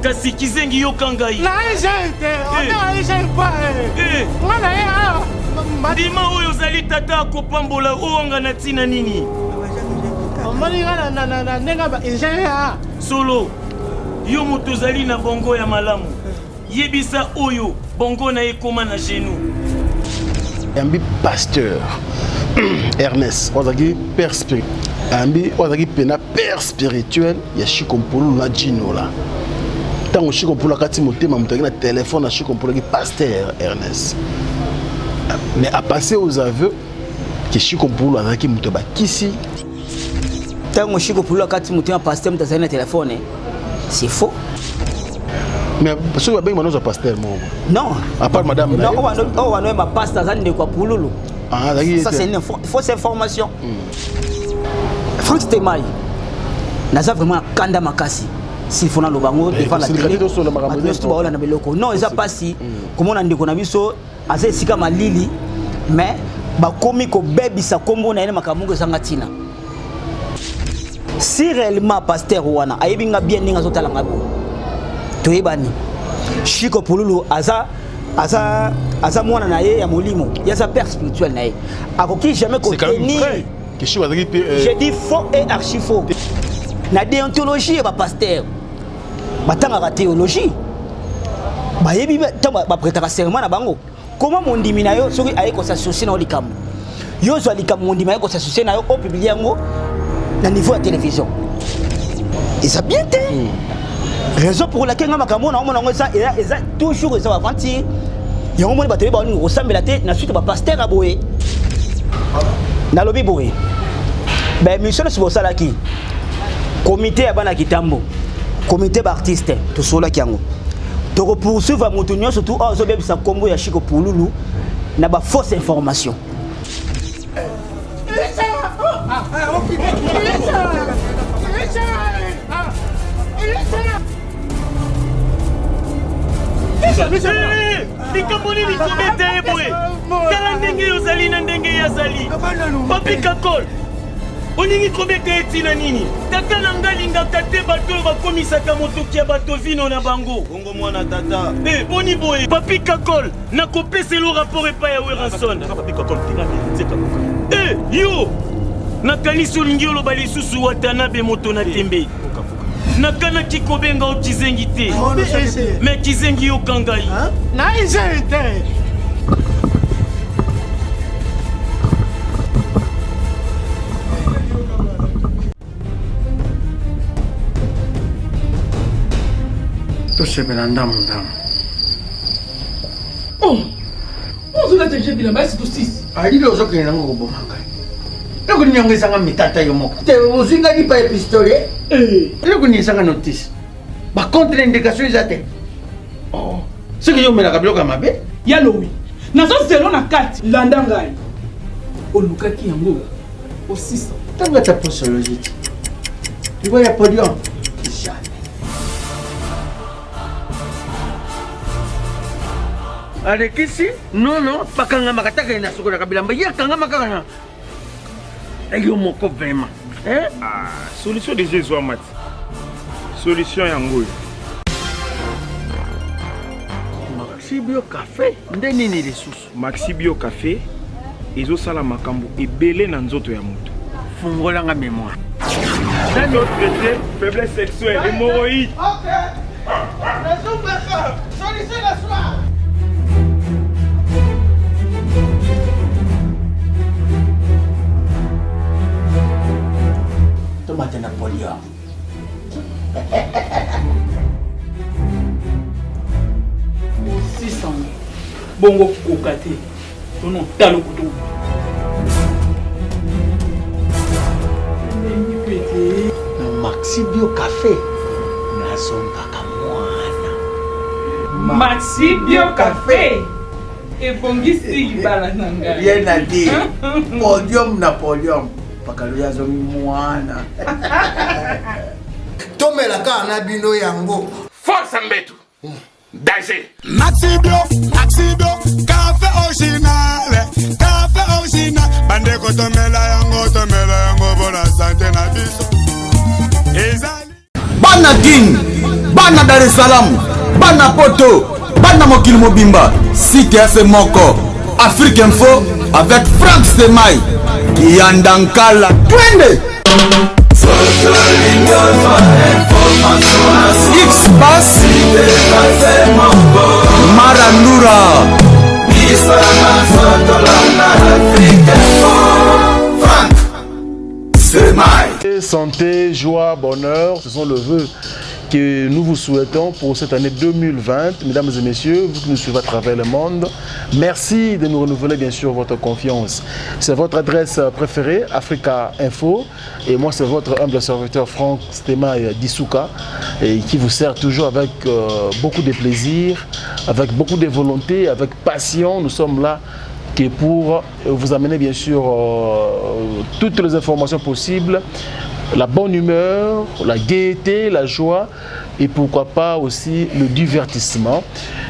Kasi kizengi yoka ngai. Na eza te, ona eza pa. Eh. Nga na ye awa. Ndima oyo ozali tata akopambola owanga na ntina nini? Omoni nga na na na ndenge ba eza ya. Solo, yo moto ozali na bongo ya malamu. Yebisa oyo bongo na ye ekoma na genou. Yambi pasteur Ernest oyo azalaki père spirituel ayambi oyo azalaki mpena père spirituel ya Chico Mpululu na Ginola ntango Chico Mpululu akati motema moto azalaki na telefone na Chico Mpululu azalaki pasteur Ernest mais a passé aux aveux que Chico Mpululu azalaki moto ya bakisi. Ntango Chico Mpululu akati motema pasteur moto azalaki na telefone c'est faux. Mais soki babengi banozwa pasteur moko non à part madame non oyo wanoyeba pasteur aza ndeko ya Pululu. Ah, ça c'est une fausse information. Franck Stemay naza vraiment na kanda makasi s'il faut naloba yango devant la télé bato nyonso baolanda biloko non eza mpasi komona ndeko na biso aza esika malili mais bakomi kobebisa nkombo na ye na makambo moko ezanga ntina. Si réellement pasteur wana ayebi nga bien ndenge azotala nga boye toyebani Chico Pululu aza aza aza mwana na ye ya molimo ye aza père spirituel na ye akoki jamais kotenir. Je dis faux et archi faux. Na déontologie ya bapasteur batangaka théologie bayebi ntango bapretaka serment na bango comment mondimi na yo soki aye kosassocie na yo likambo yo ozwa likambo mondimi aye kosassocie na yo opublie yango na niveau ya télévision eza bien te. Raison pour laquelle nga makambo na omona yango eza eza toujours eza aventure yango moni bato balingi kosambela te na suite bapasteur ya boye nalobi boye baémission nyonso bosalaki comité ya bana kitambo comité baartiste tosololaki yango tokopoursuivre moto nyonso tu oyo azobebisa nkombo ya Chico Pululu na bafausse information. Likambo nini kobeta ye boye? Tala ndenge yo ozali na ndenge ye azali. Papi Kakol, olingi kobeta ye ntina nini? Tata na ngai alingaka te bato oyo bakomisaka motoki ya bato vino na bango. Bongo mwana tata. Eh, boni boye Papi Kakol, nakopesela rapport epai ya Werrason. Eh, yo nakanisi olingi oloba lisusu Watanabe moto na tembe. Nakanaki kobenga yo kizengi te me kizengi yoka ngai. Na eza te. Tosepela ndambu ndambu. Oh! Ozolata je bilamba esi tosisi. Alili ozokende nango koboma ngai. Eloko nini yango ezanga mitata yo moko? Te ozwi ngai lipa ya pistolet. Eloko nini ezanga notice? Ba contre indication eza te. Oh, soki yo omelaka biloko ya mabe. Ya lowi. Nazo zelo na kati. Landa ngai. Olukaki yango osisa. Ntango ata posologie te. Liwa ya podium. Jamais. Alekisi nono bakangamaka taka ye nasukolaka bilamba ye akangama kaka na yo moko vraiment eh? Ah, solution déjà ezwama ti solution yango oyo. Maxi Bio Café nde nini lisusu? Maxi Bio Café ezosala makambo ebele na nzoto ya moto. Fungola nga mémoire. Traité faiblesse sexuelle, hémorroïde. Ok. Solution la soir. Tomate na podium. Osisa bongo koka te tono talo kutu. Na Maxi Bio Café nazongaka mwana. Maxi Bio Café ebongisi libala na ngai. Rien à dire. Podium na podium. Pakalo azongi mwana. Tomela kaka na bino yango. Force mbetu. Danger. Maxi Bio, Maxi Bio, café original, café original. Bandeko tomela yango, tomela yango bona santé na biso. Ezali Bana King, Bana Dar es Salaam, bana Poto, bana mokili mobimba, site ya se moko. Afrique Info avec Franck Stemay. Kiyanda Nkala, twende! X Pass Marandura Santé, joie, bonheur, ce sont le vœux que nous vous souhaitons pour cette année 2020. Mesdames et messieurs, vous qui nous suivez à travers le monde, merci de nous renouveler bien sûr votre confiance. C'est votre adresse préférée, Africa Info. Et moi, c'est votre humble serviteur Franck Stema Dissouka, et qui vous sert toujours avec euh, beaucoup de plaisir, avec beaucoup de volonté, avec passion. Nous sommes là qui est pour vous amener bien sûr euh, toutes les informations possibles, la bonne humeur, la gaieté, la joie et pourquoi pas aussi le divertissement.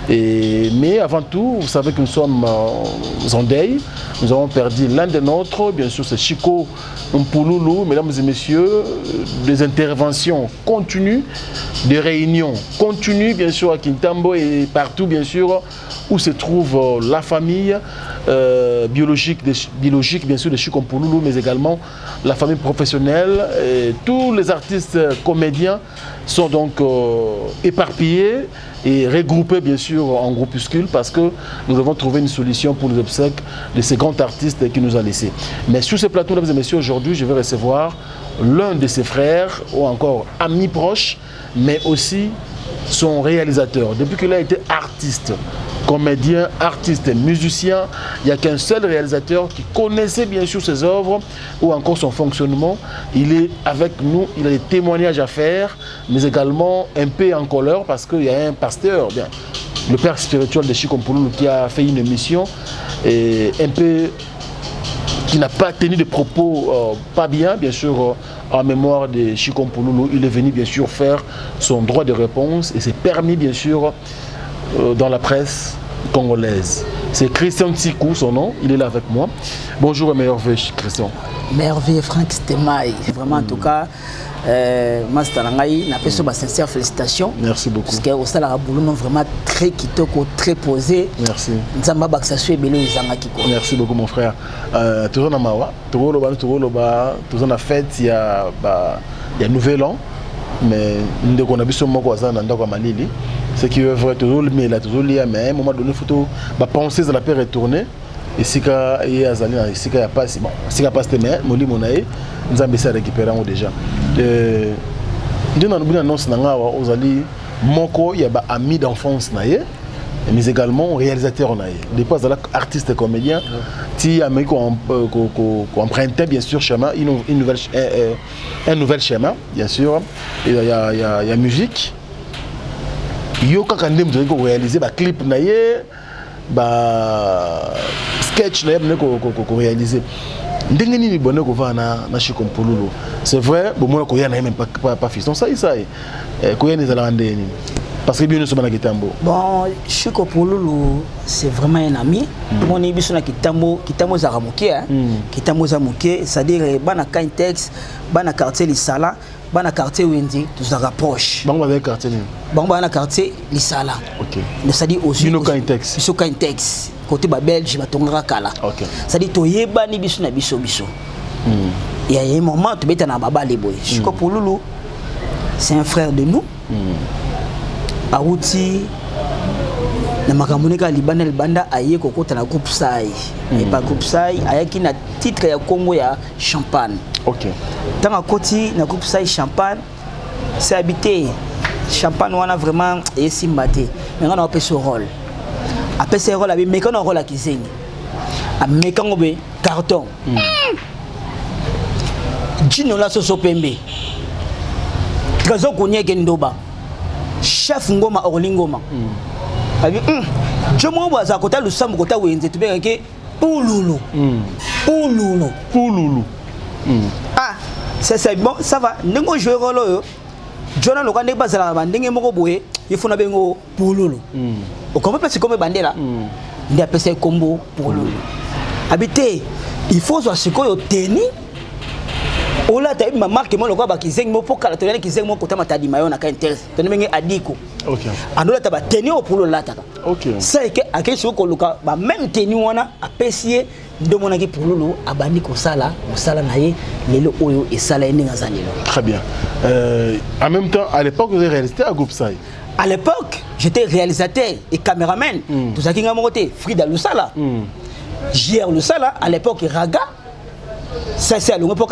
Et, mais avant tout, vous savez que nous sommes euh, en deuil. Nous avons perdu l'un des nôtres, bien sûr, c'est Chico Mpouloulou, mesdames et messieurs, euh, des interventions continues, des réunions continues, bien sûr, à Kintambo et partout, bien sûr, où se trouve euh, la famille euh, biologique, biologique, bien sûr, de Chico Mpouloulou, mais également la famille professionnelle. Et tous les artistes comédiens sont donc euh, éparpillés et regroupés bien sûr en groupuscule parce que nous devons trouver une solution pour les obsèques de ces grands artistes qui nous a laissés. Mais sur ce plateau, mesdames et messieurs, aujourd'hui, je vais recevoir l'un de ses frères ou encore ami proche, mais aussi son réalisateur. Depuis qu'il a été artiste, comédien, artiste, musicien, il n'y a qu'un seul réalisateur qui connaissait bien sûr ses œuvres ou encore son fonctionnement. Il est avec nous, il a des témoignages à faire, mais également un peu en colère parce qu'il y a un pasteur, bien, le père spirituel de Chico Mpululu qui a fait une émission et un peu qui n'a pas tenu de propos euh, pas bien, bien sûr, euh, en mémoire de Chico Mpululu. Il est venu bien sûr faire son droit de réponse et s'est permis bien sûr euh, dans la presse congolaise. C'est Christian Tsikou, son nom, il est là avec moi. Bonjour et meilleurs vœux, Christian. Merveille Franck Stemaï. Vraiment, en tout cas, euh, master na ngai napesi yo basincère félicitation merci beaucoup parce que osalaka boulot no vraiment très kitoko très posé merci nzambe abakisa so ebele oyo ezangaki ko merci beaucoup mon frère euh, toza na mawa tokoloba tokoloba toza na fête ya ba ya nouvel an mais ndeko na biso moko aza na ndako ya malili ce qui est vrai tozomela tozolia mais à un moment donné faut bapense ezala mpe retourner esika ye azali na esika ya pasi bon esika ya pasi te mais molimo na ye nzambe esi arécupere yango déjà euh, nde nalobi na annonce na nga awa ozali moko ya ba ami d'enfance na ye mais également réalisateur na ye depuis azalaka artiste comédien ti ameki koemprunter bien sûr chemin une, une nouvelle, un, un nouvel chemin bien sûr ya, ya, ya, ya musique yo kaka nde moto azali koréalise baclip na ye ba sketch na ye bone koréalise ndenge nini bone kovanda na, na Chico Mpululu c'est vrai bomona koya na ye même pas, pas, pas fiston saisai eh, koya na ezalaka ndenge nini parce que bino nyonso bana kitambo bon Chico Pululu c'est vraiment un ami omoni mm. biso na kitambo kitambo ezalaka moke hein? mm. kitambo eza moke c'est-à-dire eh, bana Kintex bana quartier Lisala bana quartier wenze tozalaka proche bango bazali quartier nini bango baza na quartier lisala okay. c'est-à-dire bino Kintex biso Kintex côté ba belge batongaka kala okay. c'est-à-dire toyebani biso na biso biso mm. ya ye moment tobeta na babale boye mm. Chico Pululu c'est un frère de nous mm. awuti na makambo ndenge libanda libanda aye kokota na groupe sai mm. epa groupe sai ayaki na titre ya kombo ya champagne okay. ntango akoti na groupe sai champagne se habite champagne wana vraiment esimba te me ngai na apesi rôle apesi ye rôle abi meka na rôle ya kizengi ameka ngo be carton mm. jinola soso pembe trésor konieke ndoba chef ngoma orli ngoma mm. abi mm. jo moko boye azala kota lusambo kota wenze tobengaki pululu mm. pululu pululu mm. ah c'est c'est bon ça va ndenge ojouer rôle oyo jona loka ndenge bazalaka bandenge moko boye ye fona bengo pululu mm. okombe mpe sikomo ebandela mm. nde apesa ye kombo pululu mm. abi te il faut ozwa sikoyo teni Olata yebi bamarke mo lokola bakizengi mo mpo kala toyani kizengi mo kota matadi mayo na kaintel toni ndenge adiko. Andolata bateni oyo polo olataka. Sai ke akei soki koluka bameme teni wana apesi ye nde omonaki pululu abandi kosala mosala na ye lelo oyo esala ye ndenge aza lelo. Très bien. En même temps, à l'époque, vous avez réalisé à groupe Sai. À l'époque, j'étais réalisateur et caméraman. Tozalaki nga moko te, Frida Lusala. JR Lusala, à l'époque Raga. Ça c'est alongo mpo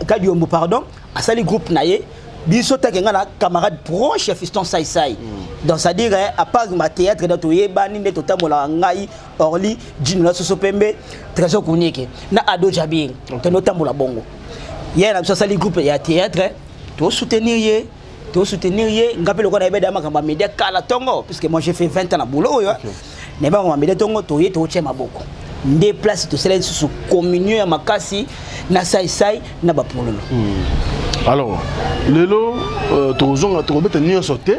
Kadiombo pardon, asali groupe na ye. Biso take nga na camarade proche ya Fiston Sai Sai. Donc c'est à dire à part ma théâtre da toyebani nde totambolaka ngai Orly, Jino na Soso Pembe, Trésor Kunyeke na Ado Jabir. Tondo tambola bongo. Ye na biso asali groupe ya théâtre, to soutenir ye. To soutenir ye nga pe lokola nayebeda makambo ya media kala tongo puisque moi j'ai fait 20 ans na boulot oyo. Nayeba makambo ya media tongo toye totie maboko. Nde place tosala lisusu communion ya makasi na Sai Sai na bapololo. Alors, lelo tozonga tokobeta nyonso te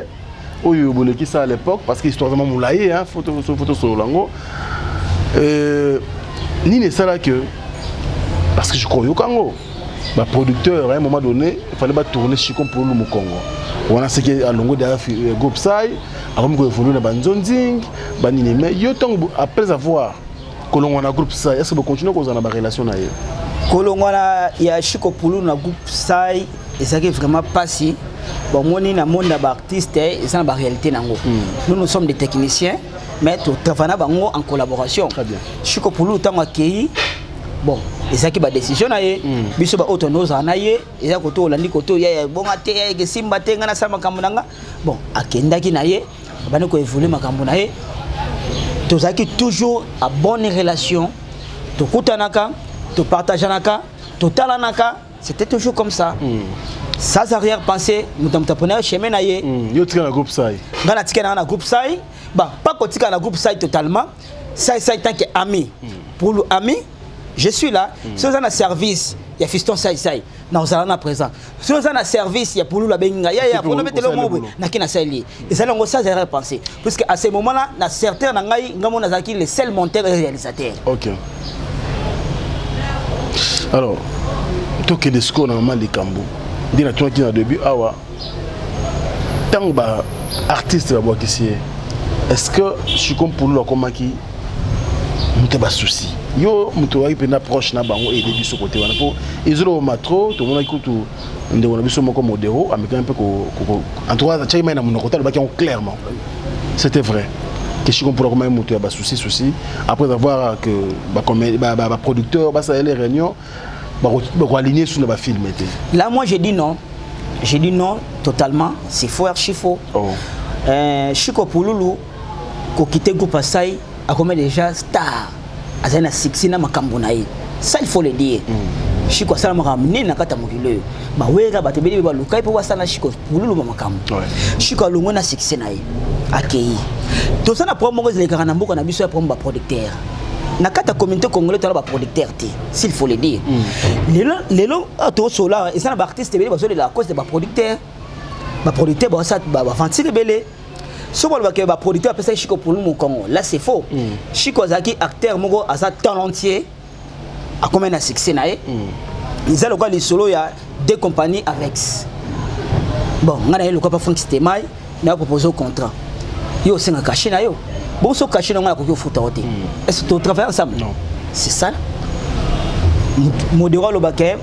oyo bolekisa à l'époque parce que histoire vraiment molayi hein, faut tosolola yango. Nini esala que parce que je crois yoka yango ba producteur à un moment donné il fallait ba tourner Chico Mpululu Mukongo wana seke alongo derrière groupe Sai akomi ko évoluer na ba nzonzing ba nini mais yo tango après avoir kolongwa na groupe Sai est-ce que bo continuer kozala na ba relation na ye? Kolongwa na ya Chico Pululu na groupe Sai ezalaki vraiment pasi. Bomoni na monde ya ba artiste eza na ba réalité nango. Nous, nous sommes des techniciens mais to travaille na bango en collaboration. Très bien. Chico Pululu tango akei bon ezalaki ba décision na ye. Biso ba oyo tozala na ye eza koto olandi koto ya ya bonga te ya esimba te nga nasala makambo na nga. Bon akendaki na ye abandi ko évoluer makambo na ye. Tozalaki toujours à bonne relation, tokutanaka, topartageanaka, totalanaka, c'était toujours comme ça. Sans arrière-pensée, nous avons tapé un chemin na ye. Yo tika na groupe Sai. Nga na tika na groupe Sai. Bah, pas ko tika na groupe Sai totalement. Sai Sai tant que ami. Pour le ami, je suis là. Si vous avez un service, il y a Fiston Sai Sai. Na ozala na présent. Si vous avez un service, il y a Pululu abenga. Ya ya, pour nous mettre le mot na kina Sai. Et ça longo sans arrière-pensée. Puisque à ce moment-là, na certain na ngai ngamo nazaki le seul monteur et réalisateur. OK. Alors, tokende sikoyo na mama likambo nde natunaki na début awa ntango ba artiste babwakisi ye est-ce que Chico Mpululu akomaki moto ya basusi yo moto oyaki mpenza proche na bango aide biso kote wana mpo ezolobama trop tomonaki kutu ndeko na biso moko modero amekaki mpe en tout cas atiaki mai na monoko te alobaki yango clairement c'était vrai que Chico Mpululu akomaki moto ya basusi susi après avoir que baproducteur basaleli réunion bakoaligner sur na bafilme te. Là moi j'ai dit non. J'ai dit non totalement, c'est faux, archi faux. Chico Pululu ko quitter groupe Sai a comme déjà star. Azali na succès na makambo na ye. Ça il faut le dire. Chico asala makambo nini na kati ya mokili oyo. Ba wera bato ebele ba luka po basala Chico Pululu ba makambo. Chico alongwe na succès na ye. Akei. Toza na problème moko ezalekaka na mboka na biso ya problème ba producteur. Na kati ya communauté congolaise toza ba producteur te, s'il faut le dire. Lelo lelo tosola eza na ba artiste ebele bazolela à cause de ba producteur. Ba producteur ba sa ba ventile ebele. Soki balobaka ba producteur apesaki Chico Pululu mokongo, là c'est faux. Chico azalaki acteur moko aza talentier, akomi na succès na ye. Eza lokola lisolo ya deux compagnies avec. Bon, nga na ye lokola pa Franck Stemay, na propose au contrat. Yo osenga cachet na yo. Bon so cachet na nga nakoki ofuta yo te. Est-ce que tu travailles ensemble? Non. C'est ça. Modero alobaka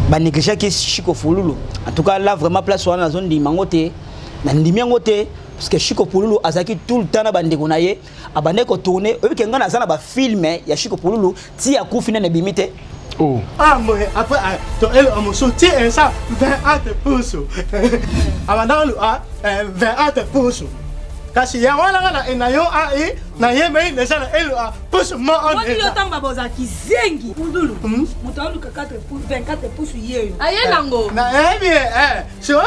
ba négligeaki Chico Pululu. En tout cas là vraiment place wana nazo ndima ngo te. Na ndimi yango te parce que Chico Pululu azalaki tout le temps na bandeko na ye, abandaki ko tourner. Oyebi ke nga naza na ba film ya Chico Pululu ti akufi nene ebimi te. Oh. Ah, mais après, ah, to ele amoso ti esa 24 pouces. Abanda lu a 24 pouces. Kasi ya wana nga na na yo a i na ye me déjà na elo a pouce mo on. Moi yo tamba boza kizengi. Pululu. Moto aluka 4 pouces, 24 pouces yeyo. Aye nango. Na eh bien eh. So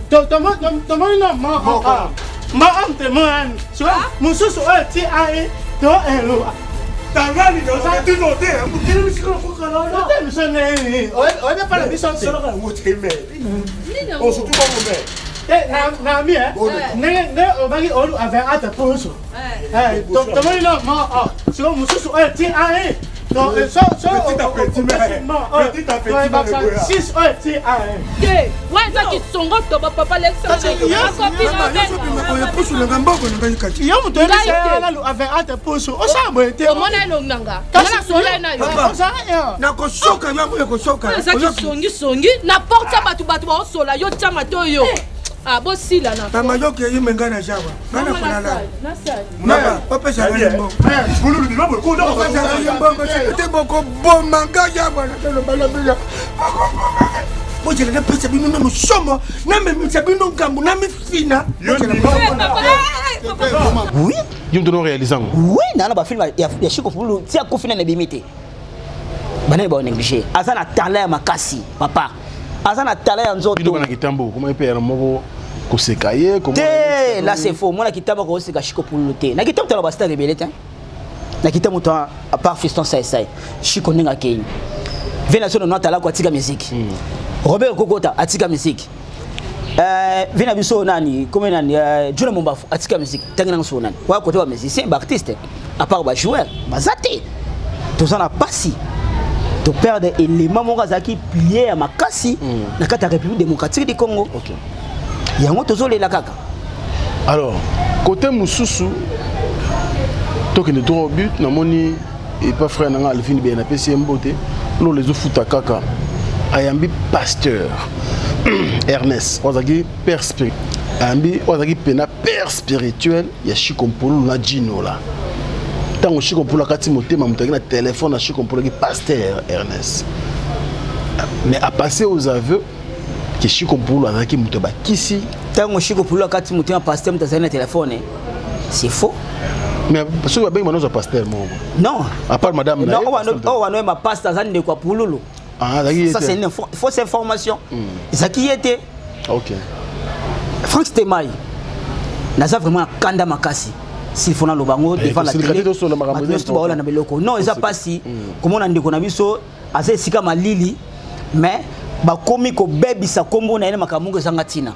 to to mo to mo no mo ah. Mo on te mo an. So mususu o ti a i to elo. Tangani oza tino te. Mokili misiko kokala. Te miso ne. O o ne pala biso te. Solo ka wote me. O surtout ba me. Te na na mi eh. Ne ne o bagi olu avec ata poso. Eh to to mo no mo ah. So mususu o ti a i. Donc, so, Petit à petit, mais- petit à petit, mais- 6 oyo ti a te wana eza kisongo to bapapa pusu nanga mbongo na ngai kati yo moto oyebisa nanu ave ate pusu osala boye te omona elongi na nga nga nasola na yo nakosoka yango ekosoka eza kisongisongi na porte ya bato bato baosola yo tia mato oyo ah bosila na mama yoki eyime ngai na jawa ngai nakolala mama opesa ngai mbongo opesa ngai mbongo soki te bokoboma ngai yawa nakolobala bozela napesa bino nano somo namemisa bino ngambo namifina Oui. Yo moto no réalise yango. Oui, na ba film ya Chico Pululu ti akufi na ebimi te. Banani ba négligé. Aza na talent ya makasi, papa. Aza na talent ya nzoto. Bino bana kitambo koma mpe ya moko koseka ye koma Te, là c'est faux. Mona kitambo koseka Chico Pululu te. Na kitambo tala ba star ebele te. Na kitambo to à part Fiston Sai Sai. Chico ndenge akei. Vena sono no atala ko atika musique. Robert Kokota atika musique. Vena biso nani, comme nani, Juna Mombafu atika musique. Tangi nanga so nani. Wa côté ba musicien, ba artiste, à part ba joueur, baza te. Toza na pasi. To perdre élément moko azalaki pilier ya makasi na kati ya République démocratique du Congo. Okay. Yango tozolela kaka. Alors, côté mosusu tokende droit au but namoni epa frère nanga Alvin Bey napesi ye mbote lolo ezofuta kaka ayambi pasteur Ernest oyo azalaki père spirituel ayambi oyo azalaki mpena père spirituel ya Chico Mpululu na Jinola ntango Chico Mpululu akati motema moto azalaki na telefone na Chico Mpululu azalaki pasteur Ernest mais a passé aux aveux que Chico Mpululu azalaki moto ya bakisi. Ntango Chico Mpululu akati motema pasteur moto azali na telefone, c'est faux. Mais soki babengi banozwa pasteur moko. Non. À part madame na Non, ye, oyo wana oyeba pasteur aza ndeko ya Pululu. Ah, azalaki ye Ça te. c'est une fausse information. Ezalaki ye te. Ok. Franck Stemay naza vraiment na kanda makasi s'il faut naloba yango Eh, devant la kosilika télé te tosolola makambo bato eza nyonso baola na biloko non eza Kosilika. pasi komona ndeko na biso aza esika malili mais bakomi kobebisa nkombo na ye na makambo moko ezanga ntina.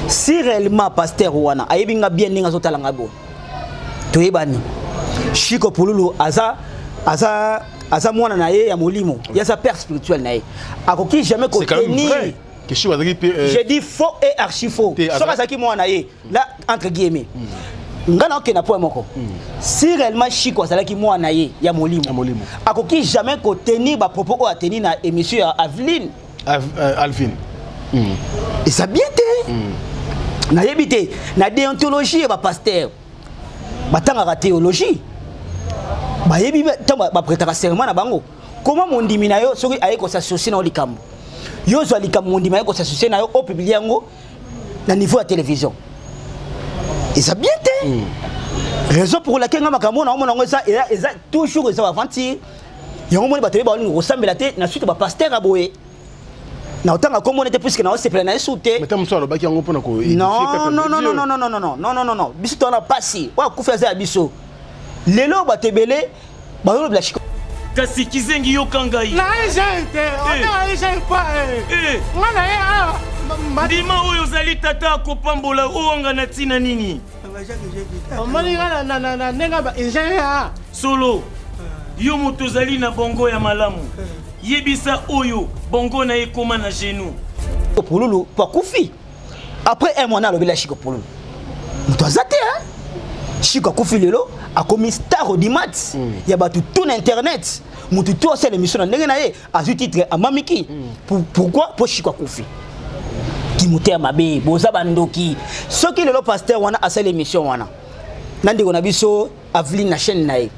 Si réellement pasteur wana ayebi nga bien ndenge azotala nga boye toyebani Chico Pululu aza mwana na ye ya molimo, ye aza père spirituel na ye, akoki jamais C'est quand même kotenir vrai que Chico azalaki mpe J'ai dit faux et archi faux. Te, Soki azalaki mwana na ye là entre guillemets nga na okenda point moko, si réellement Chico azalaki mwana na ye ya molimo, akoki jamais kotenir bapropos oyo ateni na émission ya Aveline. Alvin. Eza bien te. Nayebi te na déontologie ya bapasteur batangaka théologie, bayebi ntango baprêtaka serment na bango comment mondimi na yo soki aye kos'associer na yo likambo, yo ozwa likambo mondimi aye kos'associer na yo, opublier yango na niveau ya télévision, eza bien te. Raison pour laquelle nga makambo na omona yango eza toujours eza aventure. Yango moni bato oyebi balingi kosambela te na suite bapasteur ya boye na otanga kombo te puisque na osepela na yesu te. Mais ntango mosusu alobaki yango mpona ko Non, non, non, non, non, non, non, non, non, non, non, non, biso toza na pasi oyo akufi aza ya biso lelo bato ebele bazolobela Chico. Kasi kizengi, yoka ngai. Na eza te ona eza pa nga na ye awa. Ndima oyo ozali tata akopambola owanga na ntina nini. Omoni nga na ndenge ba eza ya Solo yo moto ozali na bongo ya malamu, yebisa oyo bongo na ekóma na genou. Pululu po akufi après un mois na alobela Chico Pululu moto aza te hein? Chico akufi lelo akomi star audimat ya bato tout na internet, motu to asala émission na ndenge na ye azwi titre amamiki. Pourquoi? Po Chico akufi kimote mabe boza bandoki. Soki lelo pasteur wana asala émission wana na ndeko na biso Aveline na chaîne na ye,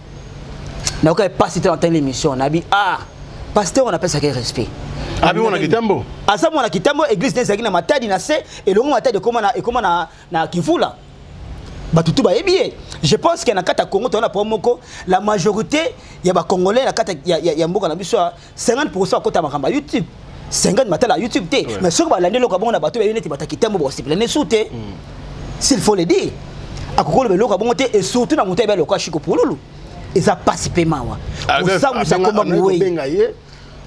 nayoka epasi te na tali émission nabi ah pasteur wana apesaka ye respect. Abi mwana kitambo. Aza mwana kitambo, église ne ezalaki na Matadi na se elongo Matadi ekoma na Kivula, bato tu bayebi ye. Je pense que na kati ya Congo toza na problème moko, la majorité ya bacongolais na kati ya mboka na biso ya 50 akota makambo ya YouTube, 50 matala ya YouTube te. Mais soki balandi eloko ya bongo na bato bayebi neti bato ya kitambo bakosepela ne su te. S'il faut le dire, akoki koloba eloko ya bongo te et surtout na moto ayebi eloko ya Chiko Pululu. Eza pasi mpe mawa kosambwisa komba mowei. Kobenga ye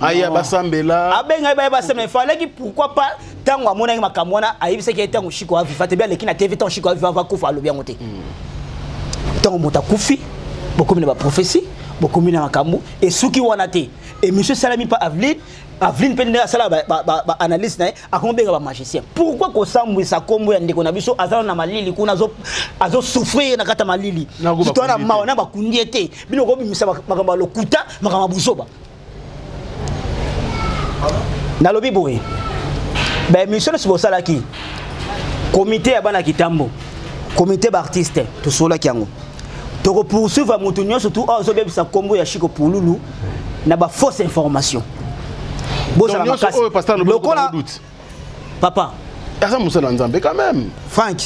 aya basambela. Abenga ye baye basambela, efalaki pourquoi pas ntango amonaki makambo wana ayebisaki ye ntango Chiko aviva te be aleki na TV ntango Chiko aviva akufa alobi yango te. Ntango moto akufi bokomi na baprophétie. Bokomi na makambo esuki wana te. Émission esalami pa Aveline. Aveline mpe nde asala baanalyse na ye, akomobenga bamagicien. Pourquoi kosambwisa nkombo ya ndeko na biso? Aza na malili kuna, azosouffrir na kati ya malili, to na mawa na bakundi ye te. Bino kobimisa makambo ya lokuta, makambo ya buzoba. Nalobi boye, baémission nyonso bosalaki, komite ya bana Kitambo, komite baartiste, tosololaki yango. Tokopoursuivre moto nyonso tu oyo azobebisa nkombo ya Shiko Pululu na bafausse information. Bozala makasi lokola papa. Aza mosala Nzambe quand même. Frank,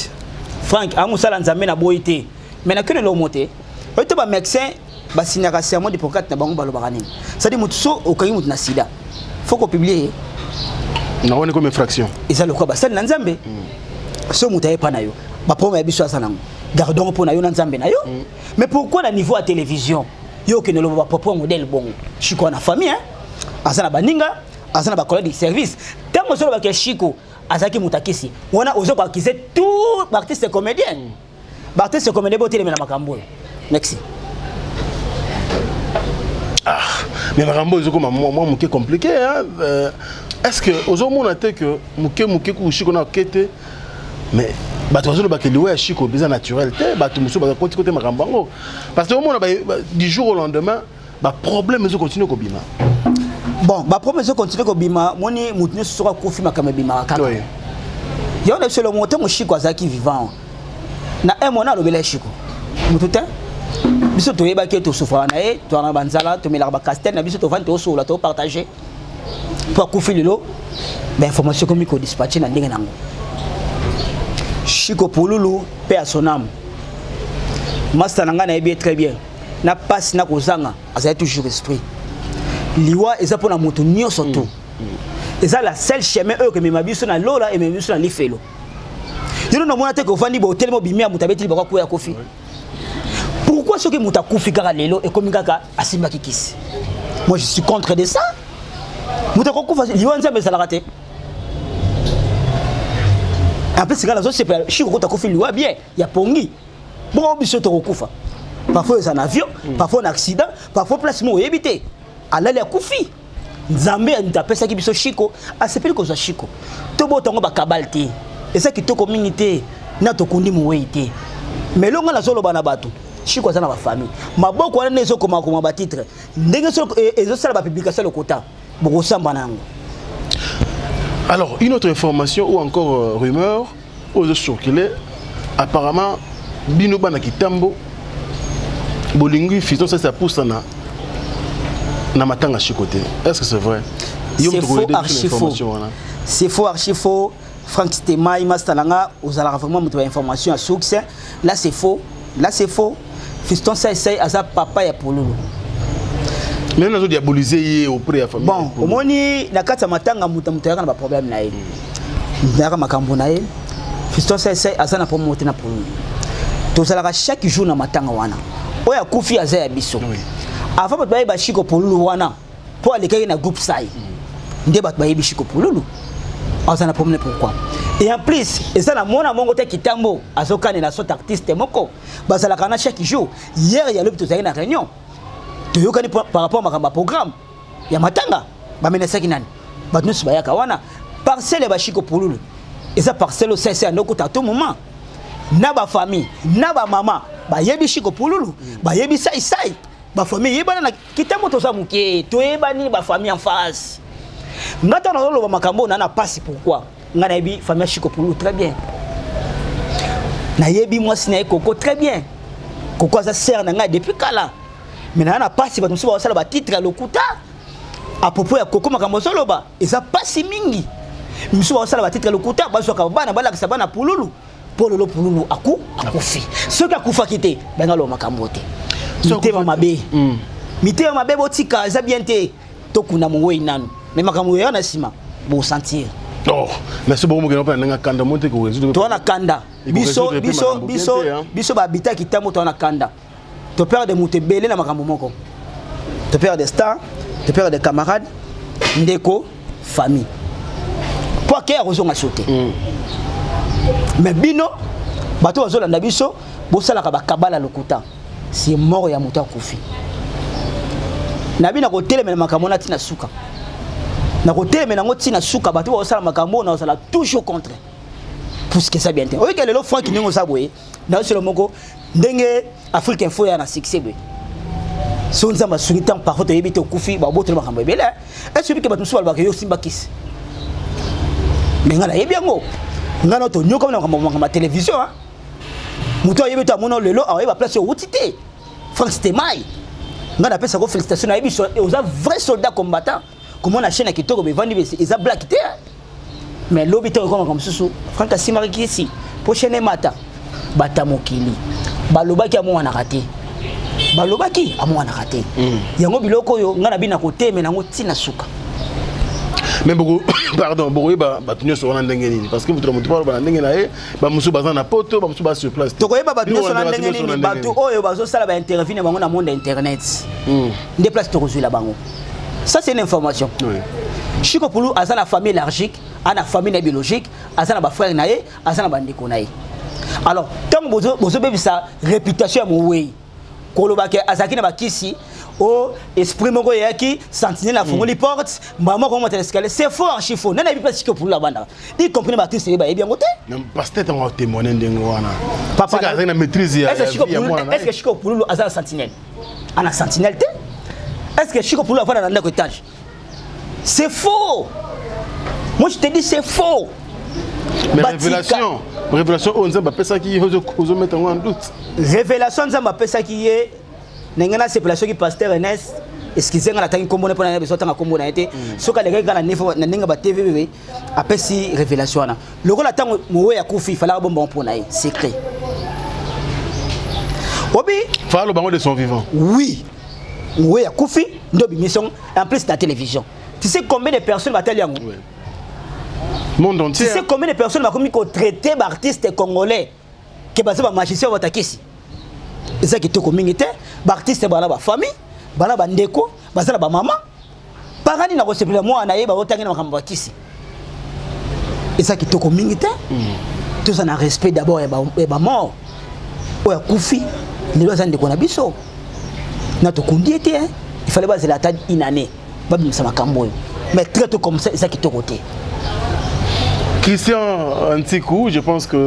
Frank aza mosala Nzambe, na boyi te, mais nakende lomo te. Oyo te, bamédecin basignaka serment d'Hippocrate na bango, balobaka nini? C'est-à-dire moto so okangi moto na sida, faut kopublier. Naoni comme infraction. Eza lokola basali na Nzambe. So moto ayepa na yo, baproblème ya biso aza nango, gardons mpo na yo na Nzambe na yo. Mais pourquoi na niveau ya télévision yo okende loba bapropos modèle bongo? Shiko na famille, hein? Aza na baninga, aza na bacollègue de service. Ntango ozolobaka Shiko azalaki moto akisi wana, ozo koaccuser tout baartiste comédien. Baartiste comédien, botelemela makambo oyo. Merci. Ah, mais makambo ezokoma mwa moke compliqué, hein? Est ce que ozomona te que moke moke kuku Shiko na oke te, mais bato bazolobaka liwa ya Shiko eza naturel te? Bato mosusu bakoti kote makambo yango parce que omona du jour au lendemain baproblème ezocontinue kobima. Bon, baproblème ezocontinue kobima. Moni, motu nyonso soki akufi, makambo ebimaka kaka. Yango na biso elongo, ntango Shiko azalaki vivant, na un mois alobela Shiko motu te. Biso toyebaki ye, tosufraka na ye, toyaka na banzala, tomelaka bacastel na biso, tovandi, tosola, topartage. Mpo akufi lelo, bainformation ekomi kodispatche na ndenge nango. Shiko Pululu mpe ya sonam, master na ngai, nayebi ye très bien. Na pasi na kozanga, azali toujours esprit. Liwa eza mpona moto nyonso to eza la seule chemin oyo komema biso na lola, emema biso na lifelo. Yo nono omona te kovandi boye, otelemi, obimi ya moto abetili bako, akwea, akufi. Pourquoi soki moto akufi kaka lelo ekomi kaka asimbaki kisi? Moi, je suis contre de ça. Moto akokufa, liwa Nzambe ezalaka te. En plus nga nazosepela, Shiko kota akufi liwa bien ya pongi. Bongo biso tokokufa parfois eza na avion, parfois na accident, parfois place moko oyebi te, alali, akufi. Nzambe ya moto apesaki biso Shiko asepeli kozwa Shiko. Tobota yango bakabale te, eza kitoko mingi te. Na tokundi mowei te, mais elongo nazoloba na bato, Shiko aza na bafamille. Maboko wana nde ezokomakoma batitre ndenge ezosala bapublication lokota, bokosamba na yango. Alors, une autre information ou encore rumeur oyo ezocircule, apparemment bino bana Kitambo bolingi Fiston Sasi apusana na matanga Shiko te. Est ce que c'est vrai? C'est faux, archi faux. C'est faux, archi faux. Frank Stemai, master na nga, ozalaka vraiment moto ya information ya source. Là, c'est faux, là, c'est faux. Fiston Sai aza papa ya Pululu. Mais nazo diaboliser ye auprès ya famille. Bon, omoni, na kati ya matanga, moto moto ayaka na baproblème na ye, moto ayaka makambo na ye. Fiston Sai aza na problème te na Pululu. Tozalaka chaque jour na matanga wana. Oyo akufi aza ya biso. Avant bato bayeba Shiko Pululu wana, mpo alekaki na groupe Sai, nde bato bayebi Shiko Pululu aza na problème. Pourquoi? Et en plus, eza na mwana mongo te Kitambo azokanela sot artiste moko. Bazalaka na chaque jour. Hier ya lobi, tozalaki na réunion, toyokani par rapport makambo ya programme ya matanga. Bamenasaki nani? Bato nyonso bayaka wana. Parcelle ya bashiko Pululu eza parcelle osese ya ndokota à tout moment na bafamille na bamama bayebi Shiko Pululu, bayebi Saisai. Bafamille eyebana na Kitambo. Toza moke, toyebani bafamille en face. Nga ntango nazoloba makambo oyo, na na pasi. Pourquoi? Nga nayebi famille ya Shiko Pululu très bien. Nayebi mwasi na ye Koko très bien. Koko aza sœur na ngai depuis kala. Mais naa na pasi, bato mosusu bakosala batitre ya lokuta à propos ya Koko. Makambo ozoloba eza pasi mingi. Misusu bakosala batitre ya lokuta, bazwaka bana, balakisa bana Pululu, mpo lelo Pululu aku akufi. Soki akufaki te, banga loba makambo te. Mitema mabe, mitema mabe, botika, eza bien te. Tokunda mowei nanu, mais makambo eya na nsima, bosentir. Oh, mais so bokomokena mpe na ndenge kanda mo te korésoudre. Toza na kanda, biso biso biso biso bahabita Kitambo, toza na kanda. Toperdre moto ebele na makambo moko, toperdre des stars, toperdre des camarades, ndeko, famille, po ake akozonga so te. Mais bino bato bazolanda biso, bosalaka bakabala lokuta. Si mort ya moto akufi, Nabi na kotelemela makambo wana ntina suka. Na kotelemela yango ntina suka, bato bakosala makambo oyo nazala toujours contre. Puisque eza bien te. Oyoki lelo Frank ndenge oza boye, na yo moko ndenge Afrique Info ya na succès boye. So Nzambe asungi ntango parfois toyebi te okufi, babotoli makambo ebele. Est-ce que bato mosusu balobaka yo osimba kisi? Mais ngai nayebi yango. Ngai na tonyokami na makambo ya télévision. Moto ayebi te amona lelo ayeba place owuti te. Frank Stemay, ngai napesa ko félicitation, nayebi oza vrai soldat combattant. Komona chaîne ya kitoko bevandi eza black te. Mais lobi te okoma mosusu Frank asimbaki kisi po chaîne emata. Bata mokili balobaki amonanaka te, balobaki amonanaka te. Yango biloko oyo ngai na bina kotemela yango ntina suka. Mais boko pardon, bokoyeba bato nyonso wana ndenge nini? Parce que moto na moto baloba na ndenge na ye, bamosusu baza na poto, bamosusu baza sur place. Tokoyeba bato nyonso na ndenge nini? Bato oyo bazosala bainterview na bango na monde ya internet nde place tokozwila bango. Ça, c'est une information. Chiko Pulu aza na famille élargique, aza na famille na biologique, aza na bafrère na ye, aza na bandeko na ye. Alors ntango bozobebisa réputation ya mowei, koloba ke azalaki na bakisi o esprit moko eyaki sentinelle afungoli porte mbala moko omata escalier, c'est faux, archi faux. Nani ayebi place Chiko Pulu abandaka, y compris na baartiste ye bayebi yango te. Pasteur ntango atémoigne ndenge wana, azalaki na maîtrise ya mwana. Est ce que Chiko Pululu aza na sentinelle? Ana sentinelle te. Est ce que Chiko Pululu avanda na ndako étage? C'est faux. Moi, je te dis, c'est faux. Mais révélation, révélation oyo Nzambe apesaki ye, ozomettre yango en doute? Révélation Nzambe apesaki ye, ndenge nasepela soki pasteur Ernest, excuse nga natangi nkombo na mpo na biso, atanga nkombo na ye te, soki alekaki kaka na ndenge ba TV apesi révélation wana, lokola ntango mowe akufi, ifalaka bomba mpo na ye secret obi. Falo bango de son vivant. Oui, mowe akufi nde obimisi en plus na télévision. Tu sais combien de personnes batali yango? Oui. Monde entier. Tu sais combien de personnes bakomi kotraite baartiste congolais ke baza bamagicien, batakisi? Eza kitoko mingi te. Baartiste bana bafamille, bana bandeko, baza na bamama parani na kosepela mwana na ye baotangi na makambo bakisi. Eza kitoko mingi te. Toza na respect d'abord ya bamort. Oyo akufi lelo aza ndeko na biso, na tokundi ye te. Il fallait bazela ata une année, babimisa makambo oyo, mais très tôt comme ça, eza kitoko te. Christian Ntiku, je pense que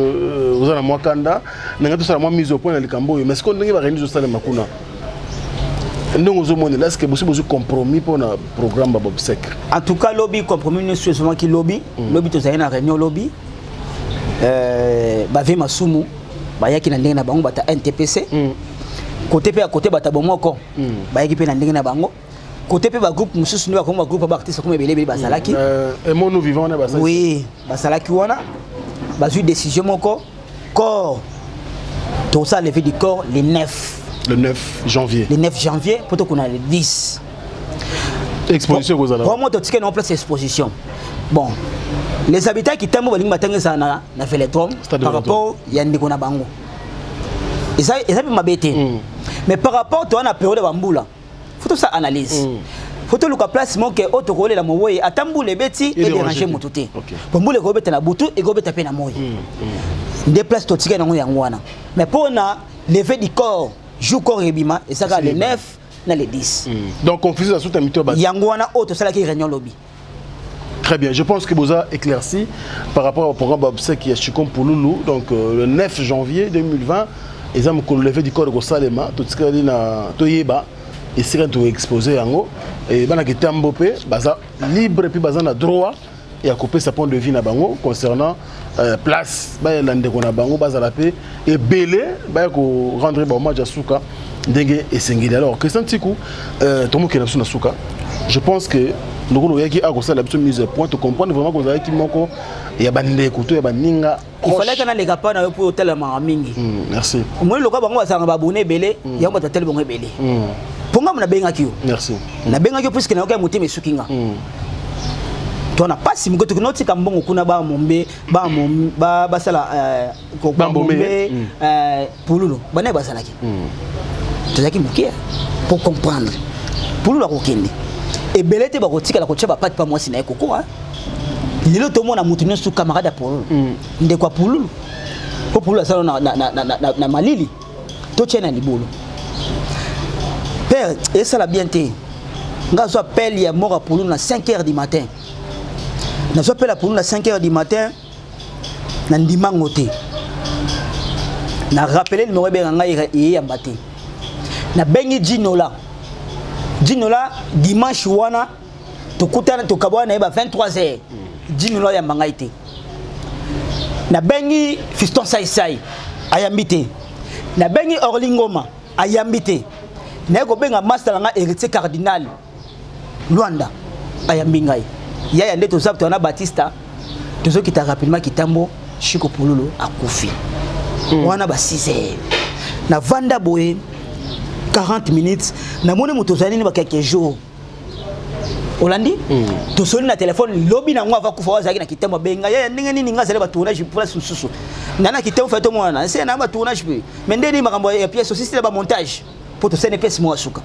oza na mwa kanda ndenge tosala mwa mise au point na likambo oyo. Mais sikoyo ndenge bareuni ezosalema kuna, ndenge ozomonela, est ce que bosi bozwi compromis mpona programme ba obsèques? En tout cas, lobi compromis nyonso ezomaki lobi. Lobi tozali na réunion lobi, bave masumu bayaki na ndenge na bango, bata NTPC côté mpe ya côté bata bomoko bayaki mpe na ndenge na bango, côté mpe bagroupe mosusu nde bakomi bagroupe ya baartiste komi ebele ebele bazalaki. Aimons-nous vivant wana basali. Oui, bazalaki wana. Bazwi décision moko, corps tosala levée du corps le 9. Le 9 janvier. Le 9 janvier, po tokuna le 10. Exposition ekozala? Vraiment, totikali na place exposition. Bon, les habitants kitambo balingi batanga ezala na vélodrome par rapport ya ndeko na bango. Eza mpe mabe te, mais par rapport toa na période ya bambula, faut tosala analyse, faut toluka place moke oyo tokolela mowoye, ata mbula ebeti edérange moto te, po mbula ekobeta na butu, ekobeta mpe na moi. Nde place totikali nango yango wana. Mais mpo na levée du corps, jour corps ebima, ezaka le 9 na le 10. Donc confusion asuta mito bato. Yango wana oyo tosalaki réunion lobi. Très bien, je pense que boza éclairci par rapport au programme obsèques ya Chikon Pululu. Donc le 9 janvier 2020, eza mokolo levée du corps kosalema. Totikali na toyeba esika toexpose yango. E bana kitambo mpe baza libre mpe baza na droit ya kopesa point de vue na bango concernant place bayela ndeko na bango, bazala mpe ebele, baya korendre bahommage ya suka ndenge esengeli. Alors Christian Ntiku, tomokende biso na suka. Je pense que lokola oyaki akosala biso mise au point, tocomprendre vraiment kozalaki moko ya bandeko to ya baninga. Il fallait kana leka pa na yo mpo otalamaka mingi. Merci. Omoni lokola bango bazalaka babone ebele, yango bato atali bango ebele. Mpo ngambo nabengaki yo. Merci. Nabengaki yo puisque nayoki ya motema esuki nga. To na pasi moke toki notika mbongo kuna, bamombe basala bambombe Pululu banaye bazalaki. Tozalaki moke pour comprendre Pululu akokende ebele te, bakotikala kotia bapati pa mwasi na ye koko. Lelo tomona moto nyonso camarade ya Pululu, ndeko ya Pululu, po Pululu asala na malili, totia na libolo. Père, esala bien te. Nga azwa appel ya mort ya Pululu na 5 heures du matin. Nazwa appel ya Pululu na 5 heures du matin, na ndimango te. Na rappeler numéro ebenga ngai eyamba te. Nabengi Ginola. Ginola dimanche wana tokutana tokabwana na ye ba 23 heures. Ginola ayamba ngai te. Nabengi Fiston Saisai ayambi te. Nabengi Orly Ngoma ayambi te. Naye kobenga master na ngai Héritier Cardinal Luanda ayambi ngai. Yaya nde toza na Batista tozokita rapidement Kitambo Chico Pululu akufi. Wana ba 6 heures. Navanda boye 40 minutes namoni moto ozali nini ba quelques jours olandi tosoli na telefone lobi nango ava kufa oyo azalaki na kitambo abenga yaya ndenge nini nga azali batournage place mosusu nga na kitambo fai tomonana nse na batournage mpe mais nde nini makambo ya pièce osisi na bamontage mpo tosali pièce moko ya suka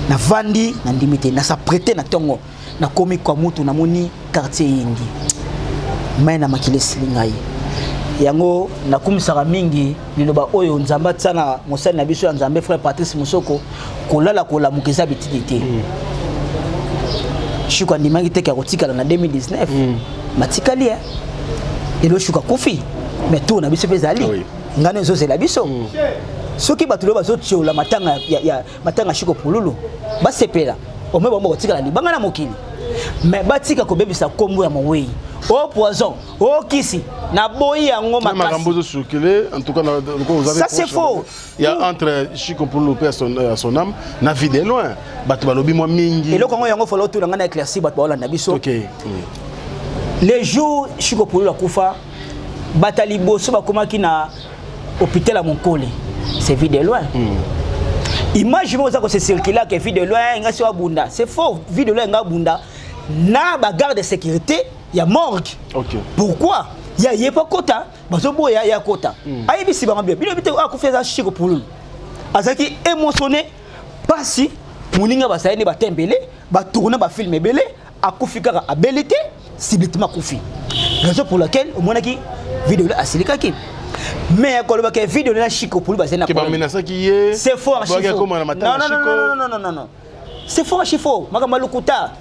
navandi nandimi te nasaprete na ntongo nakomi kwa mutu namoni quartier yindi mai na makila esili ngai yango nakumisaka mingi liloba oyo nzambe atia na mosali na biso ya nzambe frère Patrice Musoko kolala kolamuka eza bitidi te. Shuka andimaki te ke akotikala na 2019. Matikali eh. Lelo Shuka akufi mais tour na biso mpe ezali. Ngano ezozela biso. Soki bato lelo bazotiola matanga ya, ya, matanga Shiko Pululu basepela omwe bango bakotikala libanga na mokili mais batika kobebisa kombo ya mowei o poison o kisi naboyi yango makasi makambo ezo circuler en tout cas na vous avez ça c'est faux il y a entre Chico Pululu pe à son, à son âme na vie de loin bato balobi mwa mingi eloko yango yango falo tuna ngai na éclairci bato baolanda biso okay. Les jours Chico Pululu akufa bata liboso bakomaki na hôpital ya Monkole c'est vie de loin. Image moko eza kose circuler ke vie de loin nga si abunda c'est faux. Vie de loin nga abunda na ba garde de sécurité ya morgue. Okay. Pourquoi ya ye pa kota bazoboya ya kota. Ayebisi bango bien bino bite akufi eza Chico Pululu azalaki émotionné pasi moninga bazali nde batembele batourne bafilme ebele akufi kaka abeli te subitement akufi raison pour laquelle omonaki video asilikaki mais koloba ke video na Chico Pululu bazali na bamenasaki ye c'est fort archi faux non non non non non non non c'est fort archi faux makambo ya lokuta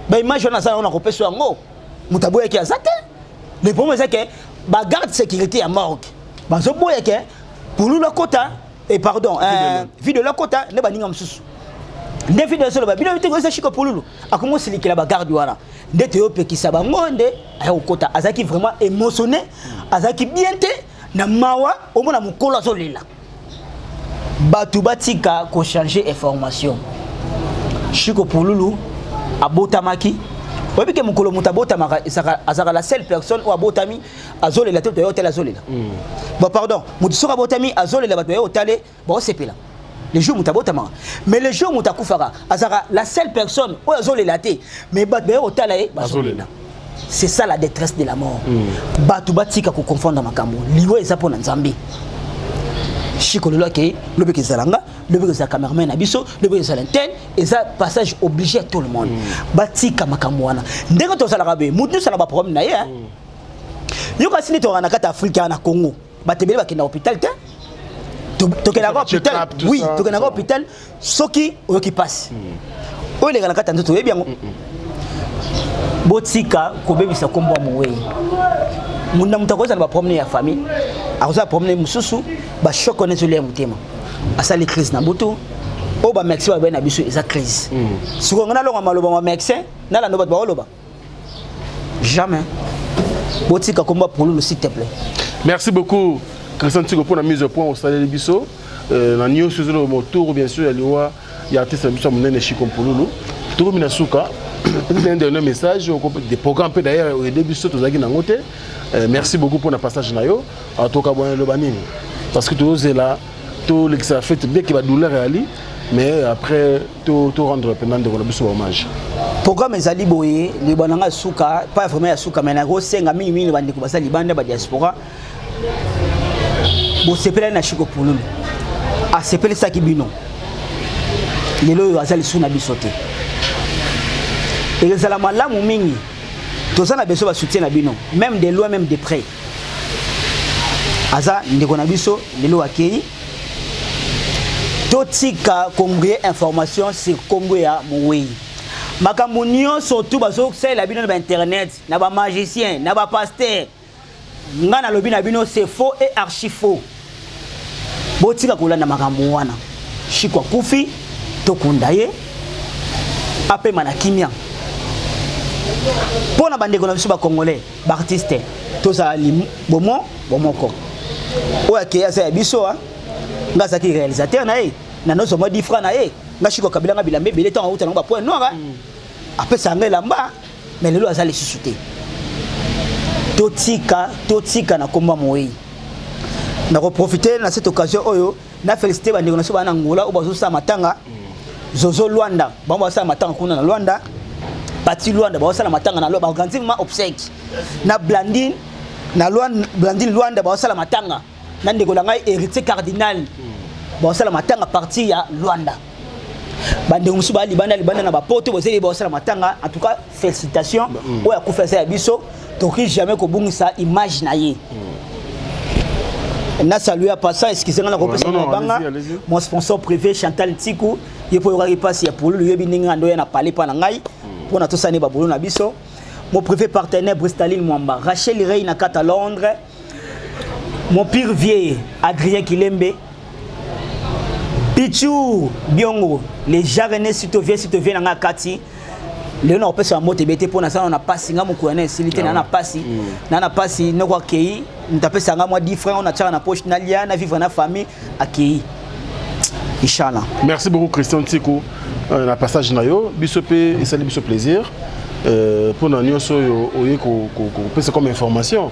ba image wana aza na kopesa yango moto aboyaki aza te le problème eza ke ba garde sécurité ya morgue bazoboya ke Pululu akota et pardon video akota nde baninga mosusu nde video ezoloba bino te eza Chico Pululu akomi osilikela bagarde wana nde toyopekisa bango nde aya kokota azalaki vraiment émotionné azalaki bien te na mawa omona mokolo azolela bato batika kochange information. Chico Pululu abotamaki oyebi ke mokolo moto abotamaka azalaka la seule personne oyo abotami azolela te toye otala azolela. Bon pardon moto soki abotami azolela bato baye otale baosepela le jour moto abotamaka mais le jour moto akufaka azalaka la seule personne oyo azolela te mais bato baye otala ye bazolela. C'est ça la détresse de la mort. Bato batika ko confondre makambo. Liwa eza pona Nzambe. Chico lelo ake lobi kezala nga, lobi kezala cameraman na biso, lobi kezala tel, eza passage obligé à tout le monde. Batika makambo wana. Ndenge tozalaka be, mutu nyonso na ba problème na ye. Yo kasi nde tozalaka na kati ya Afrika na Congo. Bato ebele bakenda hôpital te. Tokendaka hôpital. Oui, tokendaka hôpital soki oyoki pasi. Oyo eleka na kati ya nzoto oyebi yango. Botika kobebisa kombo ya mowei. Munda moto akozala na baproblème ya famille, akozala problème mosusu, bachoc wana ezolia motema. Asali crise na butu, oyo bamédecin babai na biso eza crise. Sikoyo ngai nalonga maloba ma médecin, nalanda bato baoloba. Jamais. Botika kombo ya Pululu s'il te plaît. Merci beaucoup Christian Tiko pour la mise au point au salaire biso. Na nyonso ezoloba autour bien sûr ya liwa ya artiste na biso ya monene Chico Pululu. Tokomi na suka. Peut-être un dernier message des programmes peut d'ailleurs aider biso tozalaki nango te. Merci beaucoup pour le passage na yo. Atoka bwana loba nini? Parce que tozela to lekisa fête bien que ba douleur ali mais après to to rendre pendant ndeko na biso hommage. Programme ezali boye liba na nga suka pas vraiment ya suka mais nakosenga mingi mingi bandeko baza libanda ba diaspora bosepelani na Chico Pululu asepelisaki bino lelo oyo aza lisusu na biso te. Ezala malamu mingi toza na besoin ba soutien na bino même de loin même de près. Aza ndeko na biso lelo akei. Totika kombrie information sur kombo ya mowei. Makambo nyonso tu bazosalela bino na bainternet, na bamagicien, na bapaster. Nga nalobi na bino c'est faux et archi faux. Botika kolanda makambo wana. Shiko akufi, tokunda ye, apema na kimia. Mpo na bandeko na biso ba congolais, ba artiste, tozala bomo bomoko. Oyo akei aza ya biso, nga azalaki réalisateur na ye, na nozwa mwa 10 francs na ye, nga Shiko akabela nga bilamba ebele ntango auta nango ba point noir, apesa nga elamba. Mais lelo aza lisusu te. Totika, totika na komba moyi. Na ko profiter na cette occasion oyo na féliciter bandeko na biso bana Angola oyo bazosala matanga. Zozo Luanda, bango basala matanga kuna na Luanda. Pati Luanda basala matanga na Luanda, ba organiser ma obsèque. Na Blandine, na Luanda, Blandine Luanda basala matanga. Na ndeko na ngai héritier cardinal. Basala matanga partir ya Luanda. Bandeko mosusu ba libanda libanda na bapoto bozeli basala matanga. En tout cas félicitations. Oyo akufa eza ya biso, tokoki jamais kobungisa image na ye. Na saluer à passant, excusez nga na kopesa Non, non, mabanga. allez-y, allez-y. Mon sponsor privé Chantal Ntiku, ye po yokaki pasi ya pululu, yebi ndenge nga ndoya na palais pa na ngai, po na tosani ba bolo na biso. Mon privé partenaire Bristaline Mwamba, Rachel Rey na kata Londres. Mon pire vieux Adrien Kilembe, Pichou Biongo, les Jarené sito vieux sito vieux na nga kati. Lelo na kopesa mbote bete po na sala na pasi nga mokolo na esili te na na pasi. Na na pasi noko akei, ntapesa nga mwa 10 francs on a tchaka na poche na lia na vivre na famille akei. Inshallah. Merci beaucoup Christian Ntiku na passage na yo, biso pe esali biso plaisir. Pour na nyonso oyo oye ko, ko, ko pesa comme information.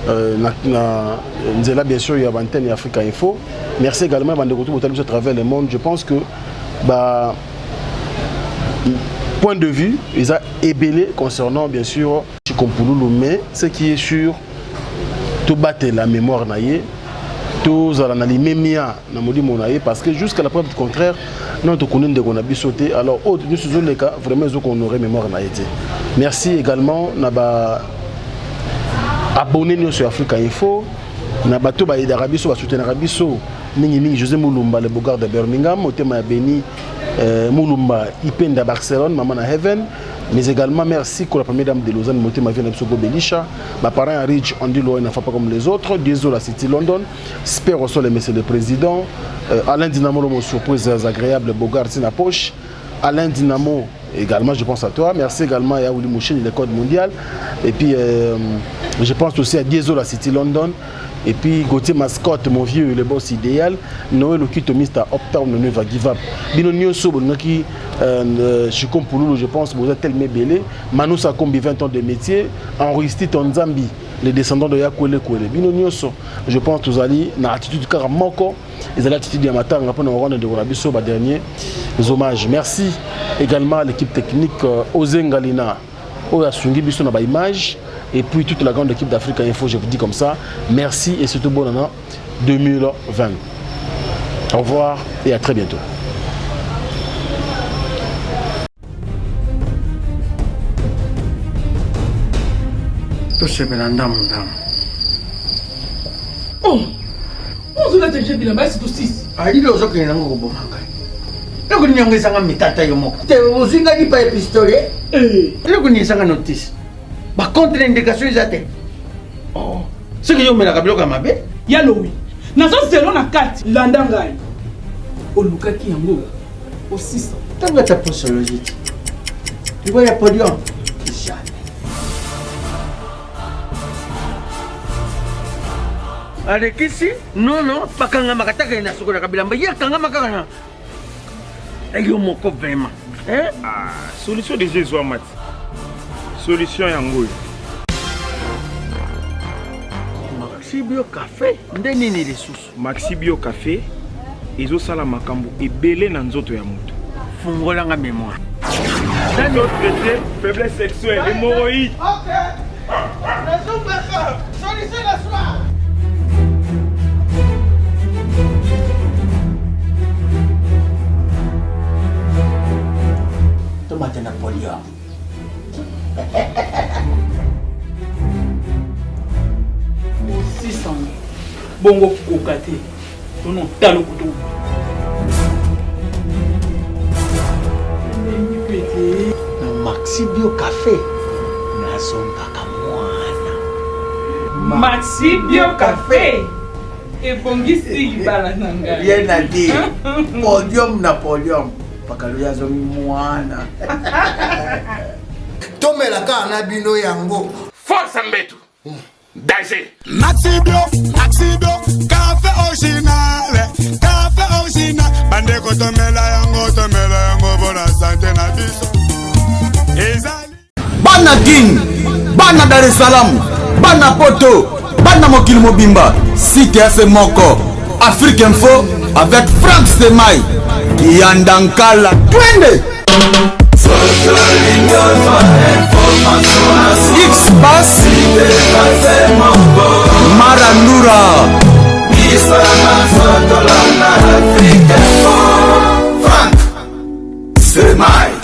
Na, na nzela bien sûr ya antenne ya Africa Info. Merci également bandeko tout botali biso à travers le monde. Je pense que ba point de vue eza ebele concernant bien sûr Chiko Mpululu, mais ce qui est sûr tout battre la mémoire na ye, tozala na limemia na molimo na ye, parce que jusqu'à la preuve du contraire non tokondi ndeko na biso te. Alors oyo nyonso ezoleka vraiment ezokohonore mémoire na ye te. Merci également na ba abonné nyonso ya Africa Info, na bato bayedaka biso, basoutenaka biso mingi mingi. José Mulumba, le Bogard de Birmingham, motema ya Beni Mulumba Ipenda Barcelone, maman na Heaven, mais également merci pour la première dame de Lausanne, motema vient na biso Gobelisha, ba parents ya Rich, Andy Loy n'a pas comme les autres, Diesel la City London, Spero Sol, monsieur le président, Alain Dynamo, mon surprise agréable, Bogard na poche, Alain Dynamo également, je pense à toi. Merci également à Yaouli Mouchine, le code mondial. Et puis je pense aussi à Diesel la City London. Et puis Gauthier Mascotte, mon vieux, le boss idéal. Noël Okito, Mister Uptown, ne va give up. Bino Nyoso, Bonaki Chiko Mpululu, je pense, vous êtes tellement belé. Manu Sakombi, 20 ans de métier. Henri Stito Nzambi, les descendants de Yakwele Kwele. Bino Nyoso, je pense, tous allez dans l'attitude Karamoko. Ils allaient l'attitude de Matanga pour nous rendre de Gonabiso, ba dernier hommages. Merci également à l'équipe technique Ozengalina, Oya Sungi Biso na ba image, et puis toute la grande équipe d'Africa Info, je vous dis comme ça. Merci et surtout bonne année 2020. Au revoir et à très bientôt. Tosepela ndamu ndamu. Oh! Ozola te jebi bilamba esi tosisi. Alilo ozokende nango koboma ngai. Eloko nini yango ezanga mitata yo moko? Te ozwi ngai lipa ya pistolet? Eloko nini ezanga notice? Ba contre indication eza te. Oh, soki yo omelaka biloko ya mabe? Ya lowi. Nazo zelo na kati, landa ngai. Olukaki yango osisa. Tango ata posologie te. Liwa ya podium. Jamais. Alekisi nono bakangamaka taka na sokolaka bilamba ye akangama kaka na yo moko vraiment. Hein? Ah, solution déjà ezwama ti. Solution yango oyo. Maxi Bio Café nde nini lisusu? Maxi Bio Café ezosala makambo ebele na nzoto ya moto. Fungolanga mémoire. Traité faiblesse sexuelle, hémorroïde. Ok. Solution la soir. Tomate na podium. Osisa bongo koka te. Tono talo kutu. Maxi Bio Cafe nazongaka mwana. Maxi Bio Cafe ebongisi libala na ngai. Rien à dire. Podium na podium. Pakalo ya zongi mwana. Tomela kaka na bino yango. Force mbetu. Danger. Maxi Bio, Maxi Bio, café original, café original. Bandeko tomela yango, tomela yango bona sante na biso. Ezali Bana Kin, bana Dar es Salaam, bana Poto, bana mokili mobimba, site ya se moko, Afrique Info avec Frank Stemay, Kiyanda Nkala, twende! X-Pass.